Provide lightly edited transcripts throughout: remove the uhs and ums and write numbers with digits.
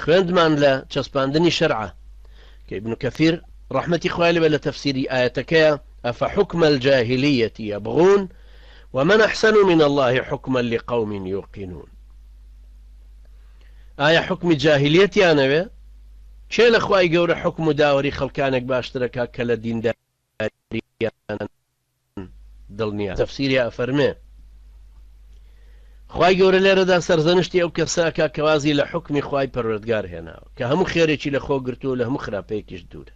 خوێندمان لە چەسپاندنی شەرعە کە ابن کەثیر ڕەحمەتی خوای لێ بێ لە تەفسیری ئایەتەکەیە أفحكم الجاهلية يبغون ومن أحسن من الله حكما لقوم يوقنون. ئایا حوکمی جاهیلیەتیانەوێ؟ کێ لە خوای گەورە حوکم و داوەری خەڵکانێک باشترەکا کە لە دینداریان دڵنیا تەفسیری ئەفەرمێ خوای گەورە لێرەدا سەرزەنشتی ئەو کەسە ئەکا کە وازی لە حوکمی خوای پەروەردگار هێناوە کە هەموو خێرێکی لە خۆ گرتووە و لە هەموو خراپەیەکیش دوورە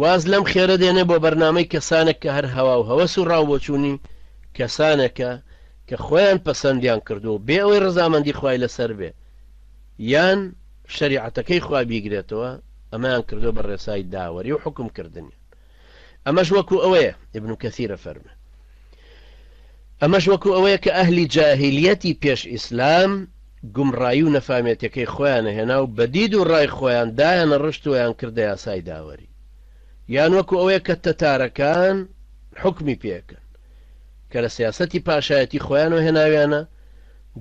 واز لەم خێرە دێنێ بۆ بەرنامەی کەسانێک کە هەر هەوا و هەوەس و ڕاوبۆچوونی کەسانێکە کە خۆیان پەسەندیان کردووە و بێ ئەوەی ڕەزامەندی خوای لەسەر بێ یان شەریعەتەکەی خوا بیگرێتەوە ئەمەیان کردووە بە ڕێسای داوەری و حوکم کردنیان ئەمەش وەکو ئەوەیە ابن کثیر فەرمێ ئەمەش وەکو ئەوەیە کە ئەهلی جاهیلیەتی پێش ئیسلام گومڕایی و نەفامێتەکەی خۆیان هێنا و بە دید و ڕای خۆیان دایانە ڕشت و یان کردە یاسای داوەری یان وەکو ئەوەیە کە تەتارەکان حوکمی پێکەن کە لە سیاسەتی پاشایەتی خۆیانەوە هێناویانە،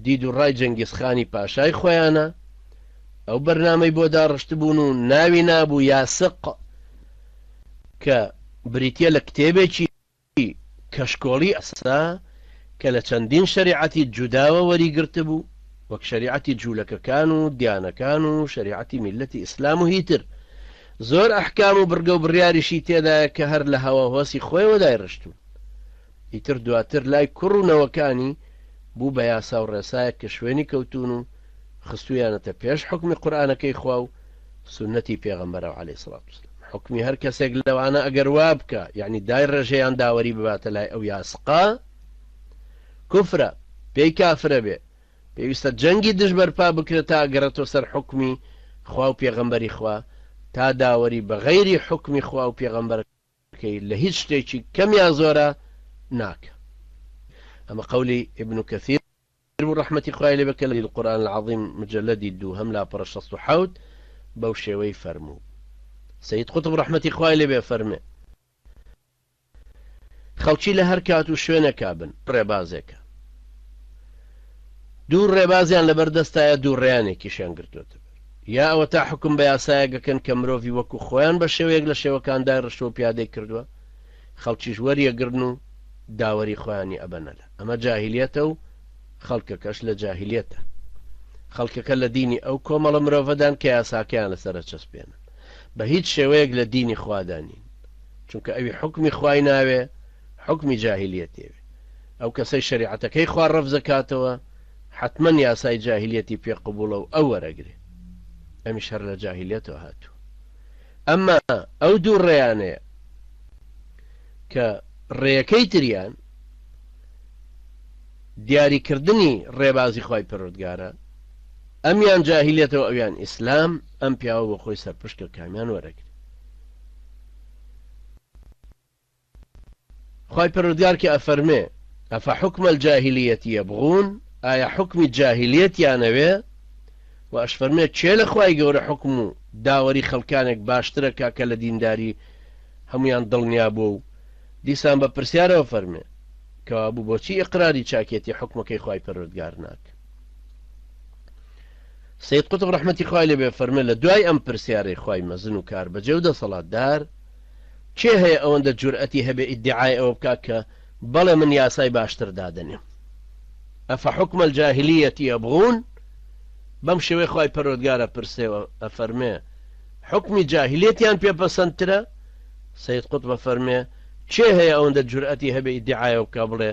دید و ڕای جەنگیزخانی پاشای خۆیانە، ئەو بەرنامەی بۆ داڕشتبوون و ناوی نابوو یاسق کە بریتیە لە کتێبێکی کەشکۆڵی ئەسا کە لە چەندین شەریعەتی جوداوە وەریگرتبوو وەک شەریعەتی جوولەکەکان و دیانەکان و شەریعەتی میللەتی ئیسلام و هیتر زۆر ئەحکام و بڕگە و بڕیاریشی تێدایە کە هەر لە هەواوهۆسی خۆیەوە دایڕشتوون. ئیتر دواتر لای کوڕ و نەوەکانی بوو بە یاسا و ڕێسایەک کە شوێنی کەوتوون و خستوویانەتە پێش حوکمی قورئانەکەی خوا و سوننەتی پێغەمبەرەوە علیە الصلوة والسلام. حوکمی هەر کەسێک لەوانە ئەگەر وا بکا یەعنی دایڕێژێ یان داوەری بباتە لای ئەو یاسقە کوفرە، پێی کافرە بێ، پێویستە جەنگی دژ بەرپا بکرێت تا ئەگەڕێتەوە سەر حوکمی خوا و پێغەمبەری خوا، تا داوەری بە غەیری حوکمی خوا و پێغەمبەرەکەی لە هیچ شتێکی کەم یا زۆرا ناکا. ئەمە قەولی ابن کثیر بوو ڕەحمەتی خوای لێ بێت کە لە القرآن العظیم مجلدی دووهەم لاپەڕە 67 بەو شێوەی فەرموو. سید قطب ڕەحمەتی خوای لێ بێ فەرمێ. خەڵکی لە هەر کات و شوێنێکا بن ڕێبازێکە. دوو ڕێبازیان لەبەر دەستایە دوو ڕێیانێکیشیان گرتۆتە بەر. یا ئەوەتا حوکم بە یاسایەک ئەکەن کە مرۆڤی وەکو خۆیان بە شێوەیەک لە شێوەکان دایڕشتوە و پیادەی کردوە، خەڵکیش وەریەگرن و داوەری خۆیانی ئەبەنە لە. ئەمە جاهیلیەتە و خەڵکەکەش لە جاهیلیەتە. خەڵکەکە لە دینی ئەو کۆمەڵە مرۆڤەدان کە یاساکەیان لەسەر ئەچەسپێنن. بە هیچ شێوەیەک لە دینی خوادا نین. چونکە ئەوی حوکمی خوای ناوێ حوکمی جاهیلیەتێوێ ئەو کەسەی شەریعەتەکەی خوا ڕەفزەکاتەوە حەتمەن یاسای جاهیلیەتی پێ قبوڵە و ئەو وەرەگرێ ئەمیش هەر لە جاهیلیەتەوە هاتووە ئەمما ئەو دوو ڕێیانەیە کە ڕێیەکەی تریان دیاریکردنی ڕێبازی خوای پەروەردگارە ئەمیان جاهیلیەتەوە ئەویان ئیسلام ئەم پیاوە بۆ خۆی سەرپشکە کامیان وەرەگرێ خوای پەروەردگار کە ئەفەرمێ، افحکم الجاهلیە یبغون، ئایا حوکمی جاهیلیەتیان ئەوێ؟ وە ئەشفەرمێ کێ لە خوای گەورە حوکم و داوەری خەڵکانێک باشترە کا کە لە دینداری هەموویان دڵنیا بووە و دیسان بە پرسیارەوە فەرمێ کەوابوو بۆچی ئیقراری چاکێتی حوکمەکەی خوای پەروەردگار ناکەن؟ سەید قوتب ڕەحمەتی خوای لێ بێ فەرمێ لە دوای ئەم پرسیارەی خوای مەزن و کاربەجێ و دەسەڵاتدار کێ هەیە ئەوەندە جورئەتی هەبێ ئیدعای ئەوە بکا کە بەڵێ من یاسای باشتر دادەنێم افحکم الجاهلیە یبغون بەم شێوەی خوای پەروەردگار ئەپرسێ و ئەفەرمێ حوکمی جاهلیەتیان پێ پەسەندترە سەید قوتب ئەفەرمێ کێ هەیە ئەوەندە جورئەتی هەبێ ئیدعای ئەوە بکا بڵێ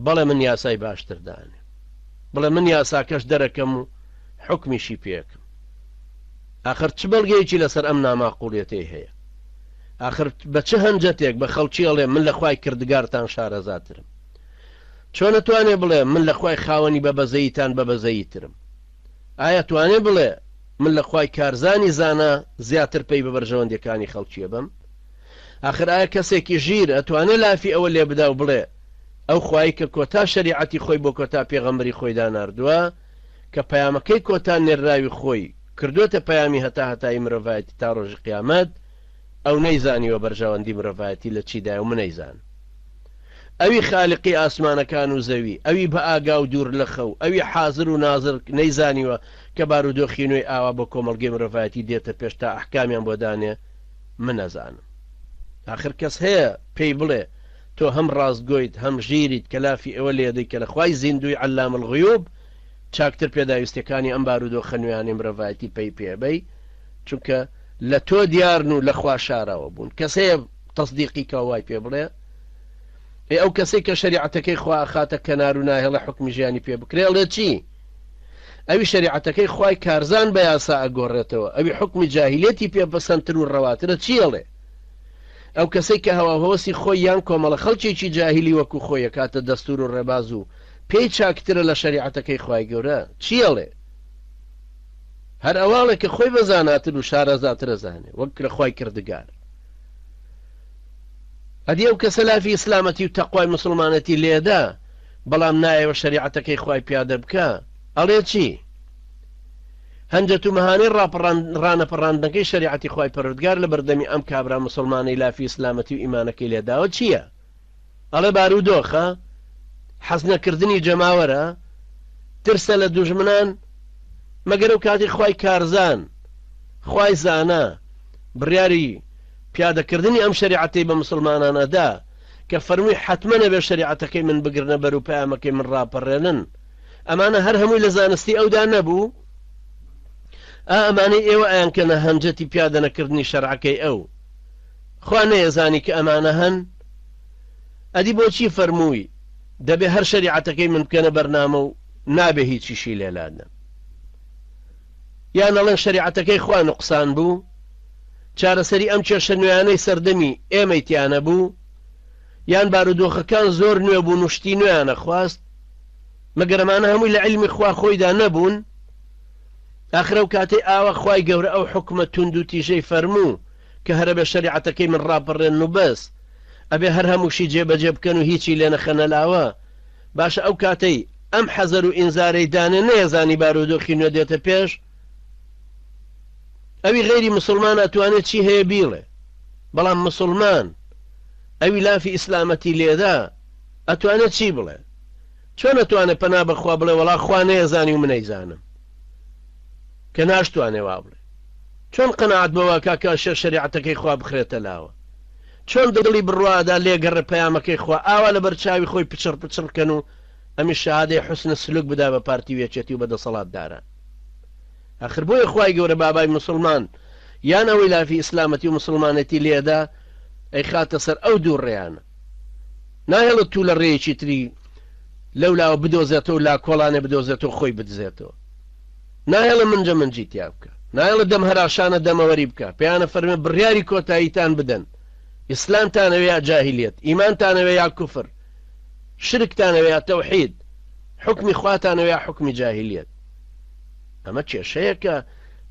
بەڵێ من یاسای باشتر دانێم بڵێ من یاساکەش دەرەکەم و حوکمیشی پێکم ئاخر چ بەڵگەیەکی لەسەر ئەم ناماقوڵیەتەی هەیە ئاخر بە چ هەنجەتێک بە خەڵکی ئەڵێ من لە خوای کردگارتان شارەزاترم چۆن ئەتوانێ بڵێ من لە خوای خاوەنی بە بەزەییتان بە بەزەییترم ئایا توانێ بڵێ من لە خوای کارزانی زانا زیاتر پەی بە بەرژەوەندیەکانی خەڵکی ئەبەم ئاخر ئایا کەسێکی ژیر ئەتوانێ لافی ئەوە لێ بدا و بڵێ ئەو خوای کە کۆتا شەریعەتی خۆی بۆ کۆتا پێغەمبەری خۆی داناردووە کە پەیامەکەی کۆتا نێرراوی خۆی کردۆتە پەیامی هەتا هەتایی مرۆڤایەتی تا ڕۆژی قیامەت، ئەو نەیزانیوە بەرژەوەندی مرۆڤایەتی لە چیدایە و من ئەیزانم. ئەوی خالقی ئاسمانەکان و زەوی، ئەوی بە ئاگا و دوور لە خەو، ئەوی حازر و نازر نەیزانیوە کە بارودۆخی نوێی ئاوا بۆ کۆمەڵگەی مرۆڤایەتی دێتە پێش تا ئەحکامیان بۆ دانێ، من ئەزانم. ئاخر کەس هەیە پێی بڵێ تۆ هەم ڕاستگۆیت هەم ژیریت کە لافی ئەوە لێدەی کە لە خوای زیندووی علام الغیوب چاکتر پێداویستیەکانی ئەم بارودۆخە نوێیانەی مرۆڤایەتی پەی پێ بەی چونکە لە تۆ دیارن و لە خوا شاراوە بوون. کەس هەیە تەسدیقی کا و وای پێ بڵێ؟ ئێ ئەو کەسەی کە شەریعەتەکەی خوا ئەخاتە کەنار و ناهێڵێ حوکمی ژیانی پێ بکرێ ئەڵێ چی؟ ئەوی شەریعەتەکەی خوای کارزان بە یاسا ئەگۆڕێتەوە، ئەوی حوکمی جاهیلیەتی پێ پەسەندتر و ڕەواترە چی ئەڵێ؟ ئەو کەسەی کە هەواوهەوەسی خۆی یان کۆمەڵە خەڵکێکی جاهیلی وەکو خۆی ئەکاتە دەستور و ڕێباز و پێی چاکترە لە شەریعەتەکەی خوای گەورە چی ئەڵێ؟ هەر ئەوە ئەڵێ کە خۆی بە زاناتر و شارەزاتر ئەزانێ وەک لە خوای کردگار. ئەدی ئەو کەسە لافی ئیسلامەتی و تەقوای موسڵمانەتی لێدا بەڵام نایەوە شەریعەتەکەی خوای پیادە بکا ئەڵێ چی؟ هەنجەت و مەهانەی ڕانەپەڕاندنەکەی شەریعەتی خوای پەروەردگار لە بەردەمی ئەم کابرا موسڵمانەی لافی ئیسلامەتی و ئیمانەکەی لێداوە چییە؟ ئەڵێ بارودۆخە؟ حەزنەکردنی جەماوەرە؟ ترسە لە دوژمنان؟ مەگەر ئەو کاتەی خوای کارزان، خوای زانا بڕیاری پیادەکردنی ئەم شەریعەتەی بە موسڵمانان ئەدا کە فەرمووی حەتمەن ئەبێ شەریعەتەکەی من بگرنە بەر و پەیامەکەی من ڕاپەڕێنن ئەمانە هەر هەمووی لە زانستی ئەودا نەبوو؟ ئا ئەمانەی ئێوە ئەیانکەنە هەنجەتی پیادەنەکردنی شەرعەکەی ئەو خوا نەیەزانی کە ئەمانە هەن؟ ئەدی بۆچی فەرمووی دەبێ هەر شەریعەتەکەی من بکەنە بەرنامە و نابێ هیچیشی لێ لادەن؟ یان ئەڵێن شەریعەتەکەی خوا نوقسان بوو؟ چارەسەری ئەم کێشە نوێیانەی سەردەمی ئێمەی تیا نەبوو؟ یان بارودۆخەکان زۆر نوێ بوون و شتی نوێیان ئەخواست؟ مەگەر ئەمانە هەمووی لە عیلمی خوا خۆیدا نەبوون؟ ئاخر ئەو کاتەی ئاوا خوای گەورە ئەو حوکمە توند و تیژەی فەرموو کە هەرەبێ شەریعەتەکەی من ڕاپەڕێنن و بەس، ئەبێ هەر هەمووشی جێبەجێ بکەن و هیچی لێ نەخەنە لاوە، باشە ئەو کاتەی ئەم حەزەر و ئینزارەی دانێ نەیەزانی بارودۆخی نوێ دێتە پێش؟ ئەوی غەیری مسوڵمان ئەتوانێ چی هەیە بیڵێ بەڵام مسوڵمان ئەوی لافی ئیسلامەتی لێدا ئەتوانێ چی بڵێ چۆن ئەتوانێ پەنا بەخوا بڵێ وەڵا خوا نەیەزانی و منەیزانم کە ناشتوانێ وا بڵێ چۆن قەناعەت بەوە کا کە شێ شەریعەتەکەی خوا بخرێتە لاوە چۆن دڵی بڕوادا لێگەڕێ پەیامەکەی خوا ئاوا لەبەر چاوی خۆی پچڕ پچڕ کەن و ئەمی شەهادەی حوسن سلوک بدا بە پارتی و یەکێتی و بە دەسەڵاتداران ئاخر بۆیە خوای گەورە بابای موسڵمان یان ئەوەی لافی ئیسلامەتی و موسڵمانێتی لێدا ئەیخاتە سەر ئەو دوو ڕێیانە ناهێڵێت تو لە ڕێیەکی تری لەولاوە بدۆزێتەوە لا کۆڵانێ بدۆزێتەوە خۆی بدزێتەوە ناهێڵێ منجە منجی تیا بکە ناهێڵێ دەم هەراشانە دەمەوەری بکە پێیانە فەرمێ بڕیاری کۆتاییتان بدەن ئیسلامتانەوێ یا جاهیلیەت ئیمانتانەوێ یا کوفر شرکتانەوێ یا تەوحید حوکمی خواتانەوێ یا حوکمی جاهیلیەت ئەمە کێشەیەکە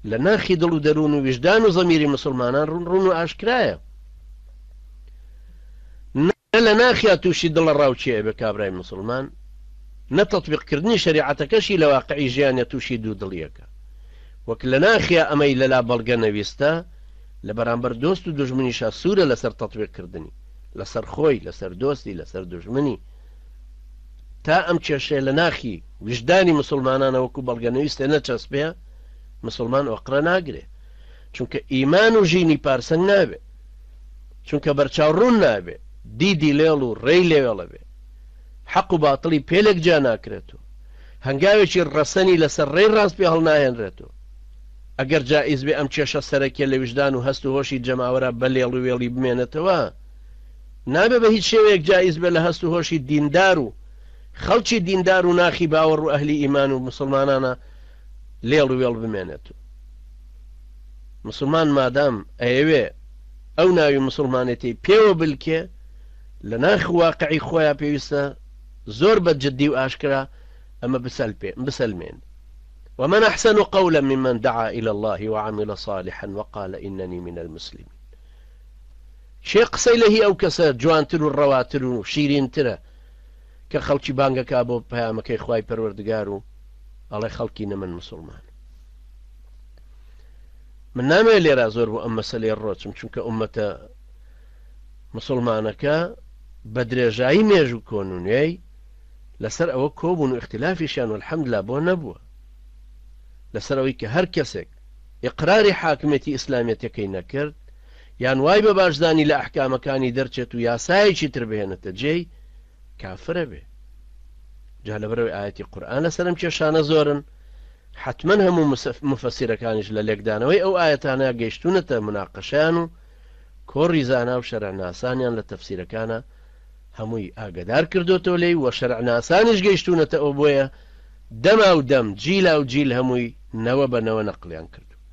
لە ناخی دڵ و دەروون و ویژدان و زەمیری مسوڵمانان ڕوون ڕوون و ئاشکرایە. نە لە ناخیا تووشی دڵەڕاوکێ ئەبێ کابرای مسوڵمان، نە تەتبیقکردنی شەریعەتەکەشی لە واقعی ژیانیا تووشی دوودڵییەکە. وەک لە ناخیا ئەمەی لەلا بەڵگە نەویستە، لە بەرامبەر دۆست و دوژمنیشا سوورە لەسەر تەتبیقکردنی، لەسەر خۆی، لەسەر دۆستی، لەسەر دوژمنی. تا ئەم کێشەیە لە ناخی ویژدانی مسوڵمانانە وەکو بەڵگەنەویستێ نەچەسپێ، مسوڵمان ئۆقرە ناگرێ. چونکە ئیمان و ژینی پارسەنگ نابێ. چونکە بەرچاو ڕوون نابێ. دیدی لێڵ و ڕێی لێوێڵە بێ. حەق و باتڵی پێ لێک جیا ناکرێتۆ. هەنگاوێکی ڕەسەنی لەسەر ڕێی ڕاست پێ هەڵناهێنرێتۆ. ئەگەر جائیز بێ ئەم کێشە سەرەکیە لە ویژدان و هەست و هۆشی جەماوەرا بە لێڵ و وێڵی بمێنێتەوە، نابێ بە هیچ شێوەیەک جائیز بێ لە هەست و هۆشی دیندار و خەڵکی دیندار و ناخی باوەڕ و ئەهلی ئیمان و موسڵمانانا لێڵ و وێڵ بمێنێت و موسڵمان مادام ئەیەوێ ئەو ناوی موسڵمانێتیەی پێوە بلکێ لە ناخ واقعی خۆیا پێویستە زۆر بە جدی و ئاشکرا ئەمە بسەلپێ بسەلمێن ومن احسن قولا ممن دعا الى الله وعمل صالحا وقال انني من المسلمين کێ قسەی لە هی ئەو کەسە جوانتر و ڕەواتر و شیرینترە کە خەڵکی بانگەکا بۆ پەیامەکەی خوای پەروەردگار و ئەڵێ خەڵکینە من مسوڵمانم. من نامەوێت لێرا زۆر بۆ ئەم مەسەلەیە ڕۆچم چونکە ئومەتە مسوڵمانەکە بە درێژایی مێژوو کۆن و نوێی لەسەر ئەوە کۆبوون و ئیختلافیشیان والحمدللە بۆ نەبووە لەسەر ئەوەی کە هەر کەسێک ئیقراری حاکمێتی ئیسلامیەتەکەی نەکرد یان وای بە باش زانی لە ئەحکامەکانی دەرچێت و یاسایەکی تر بهێنێتە جێی کافرە بێ. جا لەبەرئەوەی ئایەتی قورئان لەسەر ئەم کێشانە زۆرن حەتمەن هەموو موفەسیرەکانیش لە لێکدانەوەی ئەو ئایەتانە گەیشتوونەتە مناقەشەیان و کۆڕی زانا و شەرعناسانیان لە تەفسیرەکانە هەمووی ئاگەدار کردۆتەوە لێی و شەرعناسانیش گەیشتوونەتە ئەو بۆیە دەما و دەم جیلا و جیل هەمووی نەوە بە نەوە نەقڵیان کردووە.